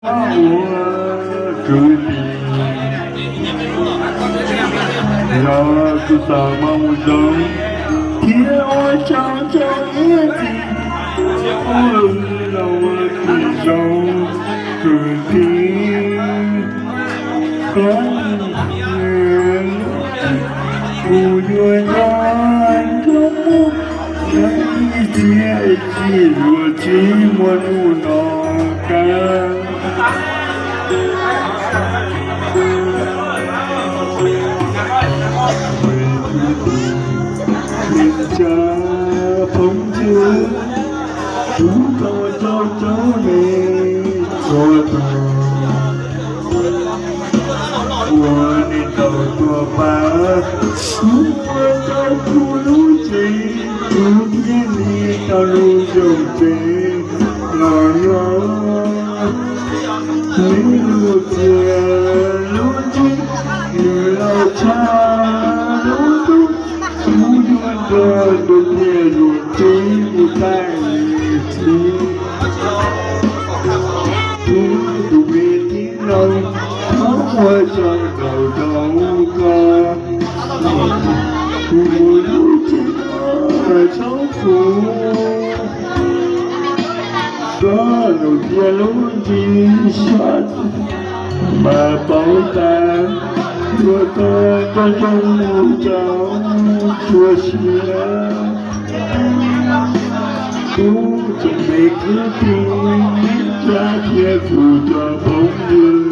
ua kwv tij, yog tus tau mus zoo thiab ua tsaug rau ib txhis, ua los ua tsis zoo kwv tij. Koj kuv yuav nco nco mus, ib txhia tsis yuav tsis muaj hnub no kab. Ua tsaug phooj ywg, kuv tau tsaug tsaug nej txhua tus uas nej tau tuaj pab kuv, ua rau kuv lub tsev, kuv thiaj li tau lub zoo tsev los nyob. Neb lub txiaj lub ntsig, nws los tshaj lub ntuj, kuv yuav nrog nws thiaj zoo tsev mus tag txhij. Kuv tus me tij laug, thov ua tsaug ntau rau koj, kuv lub tsev txhob kuv. Koj lub txiaj lub ntsig xyov mas paub tas, yuav tau nco ntsoov mus rau txhua siab. Kuv tsoom me kwv tij, tsa thiab kuv cov phooj ywg,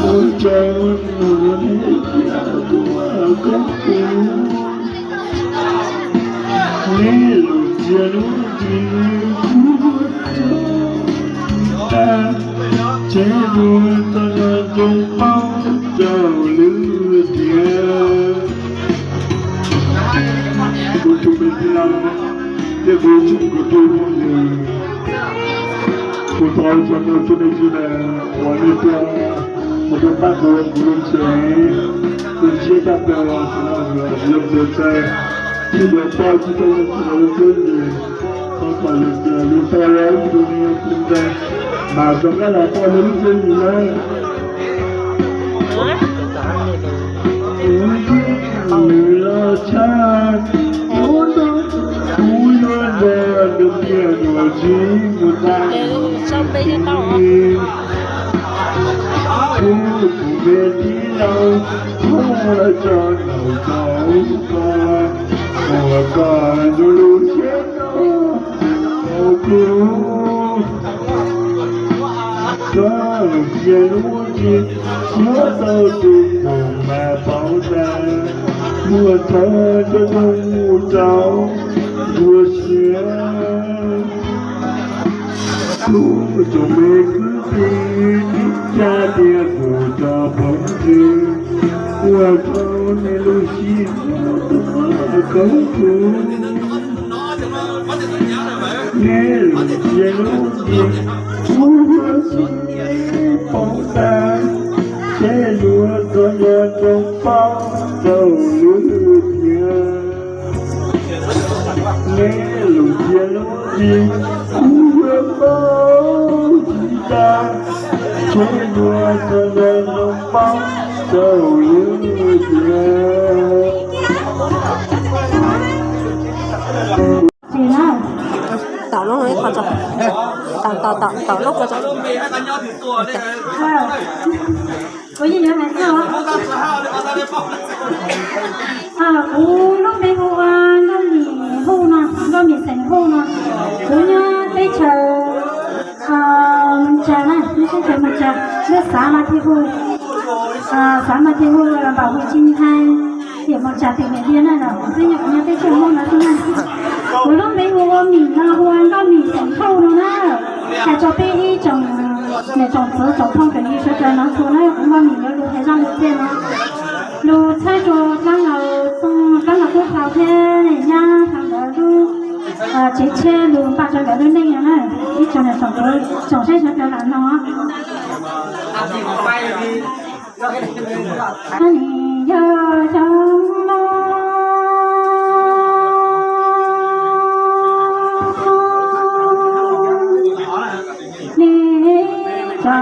ua tsaug uas nej thiaj tuaj koom kuv. Neb lub txiaj lub ntsig kuv yuav tau tag, tsev yuav tau nco ntsoov paub rau lwm tiam. Kuv tus me tij laug thiab kuv tsoom kwv tij phooj ywg, kuv thov ua tsaug rau nej txhua tus uas nej tuaj, uas tuaj pab kuv, kuv lub tsev, kuv ntshiab tshaj plaws, kuv los zoo tus txaij, tsis nco poj tsis tau zoo tus lub tsev, tau kom lub tsev lub tau lub tsev mas zoo nkauj los tau lub tsev lawm. Kuv thiaj li los tshaj, kuv yuav nrog nws thiaj yuav tsis mus tag. Kuv tus me tij laug, thov ua tsaug ntau rau koj, uas koj nyob lub tsev no rau kuv. Koj lub txiaj lub ntsig xyov tau tus kheej mas paub tas, muaj thov nco ntsoov mus rau txhua siab. Kuv tsoom me kwv tij, tsa thiab kuv cov phooj ywg, ua tsaug nej lub sij hawm tuaj koom kuv. Neb lub txiaj lub ntsig kuv yuav tsis paub tas, tsev yuav tau nco ntsoov paub rau lwm tiam. Neb lub txiaj lub ntsig kuv yuav paub tsis tas, tsev yuav tau nco ntsoov paub rau lwm tiam. Tsis na. Tom lub no ib qho tso. Tom, tom, tom, tom lub ko tso. Kuv yeej yuav hais xwb os. Kuv lub npe hu ua Nkauj Mim Hu no, Nkauj Mim xeem Hu no. Kuv nyob teb chaws Moos Tsa na, nyob teb chaws Moos Tsa, lub xav Mas Thij Hu, xav Mas Thij Hu, npam hu Tsis Nthai, tiam Moos Tsa tim Niam Liaj na, kuv twb nyob, kuv nyob teb chaws Hmoob no xwb na. Kuv lub npe hu ua Mim no, hu ua Nkauj Mim xeem Hu no na. Hais rau peb ib tsoom niam tsoom txiv tsoom phooj ywg sawv daws no txhua na, kuv Nkauj Mim yuav lus hais zaj lus txiaj no, lus txhawb rau dlaab laug, dlaab laug tub hlau thiab nyab hlau ntawd lub tsev tsheb, lus npaj rau nkawd lub neej no na. Ib tsoom niam tsoom txiv tsoom saib sawv daws lam mloog. Yog xyoo no nej tso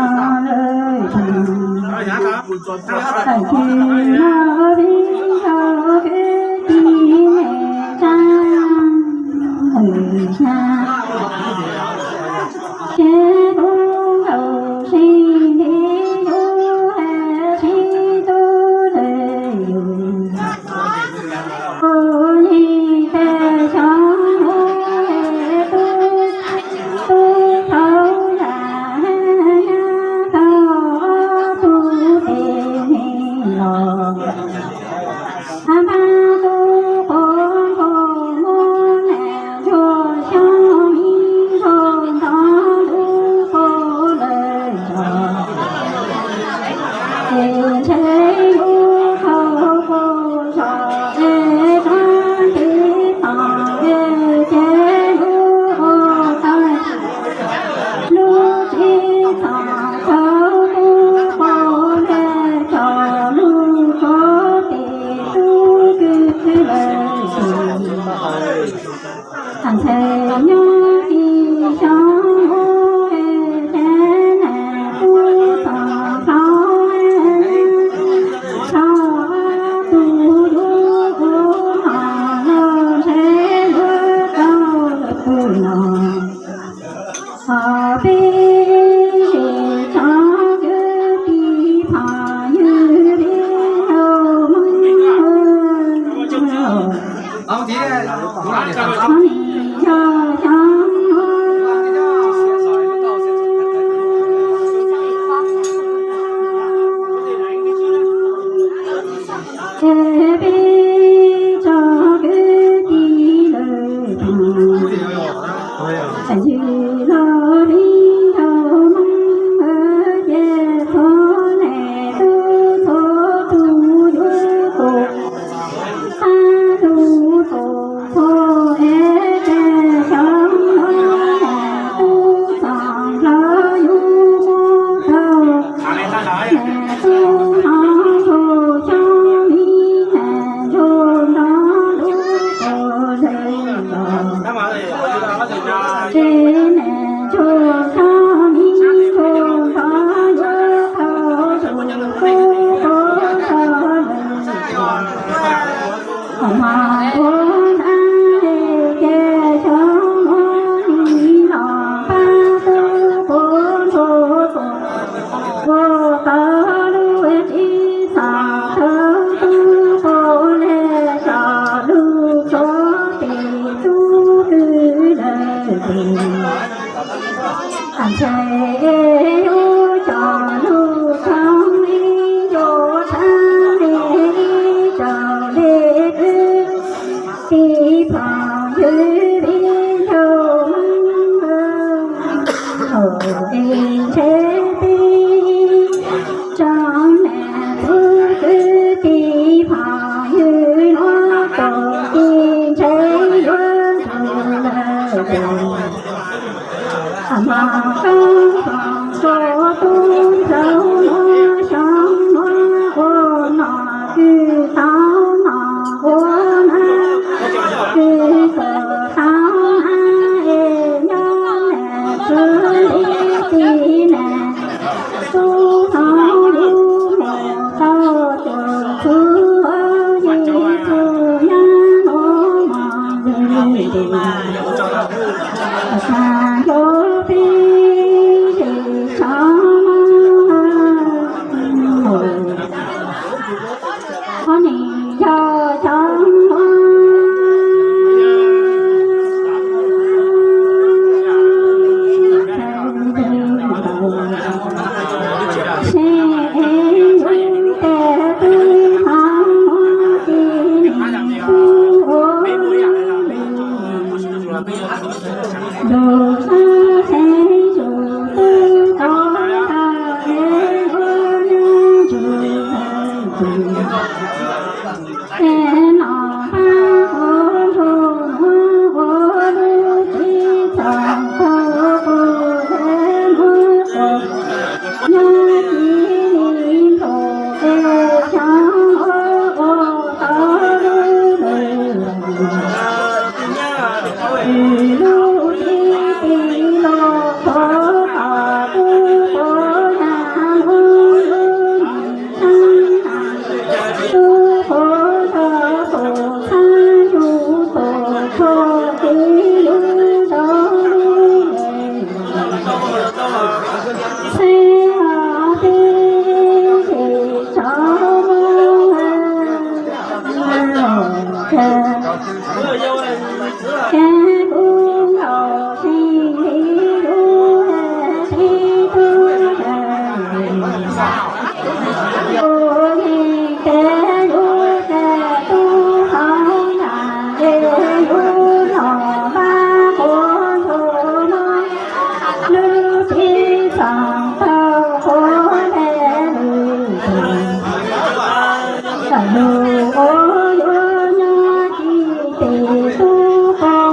Tam lug ua yuav nyob tsis tes tub poj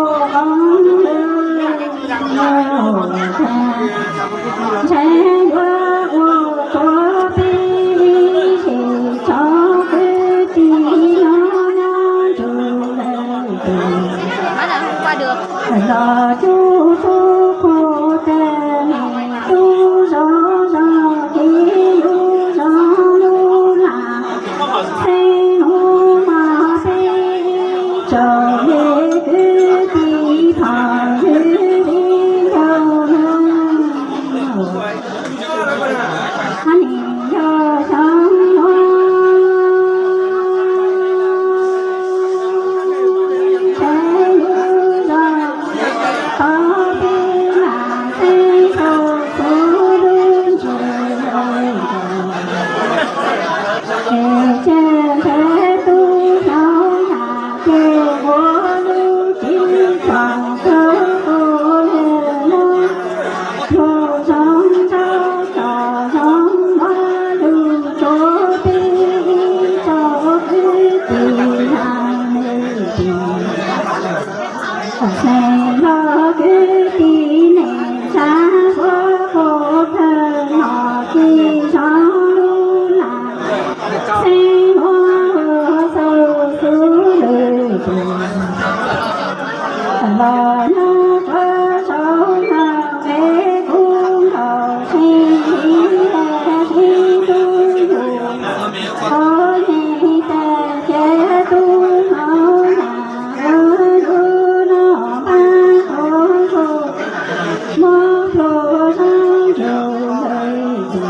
ntshai yuav ua rua peb ib tsoom kwv tij nyob nyob ntsug lawm tus los tsuj tub qhua tag me tub zoo zoo kev lub zoo lub lam xeeb hnub mas peb tsoom me kwv tij phooj ywg viv ncaus mloog. Hab nim yog xyoo no saib lub zos tod peb mam xeeb tau txhua lub ntsiab. Ces tseem ntshe tub hlob yam ces ua lub tsev txom kawg ua lawm no. Lug zoo nraug tsom zoo mloog lug rua peb ib tsoom kwv tij neej tsa. Xeem los kwv tij neej tsa, suav puab plawg no ces zoo lub lam xeeb ua xaus xub lwm tus. Los nyob rua saum no es kuv nkaus sib ntsib sib tub yug, kuv yeej tag ces tub hlob yam lub no pab kuv ntsuag muab pluag sab ntsug lwm tus.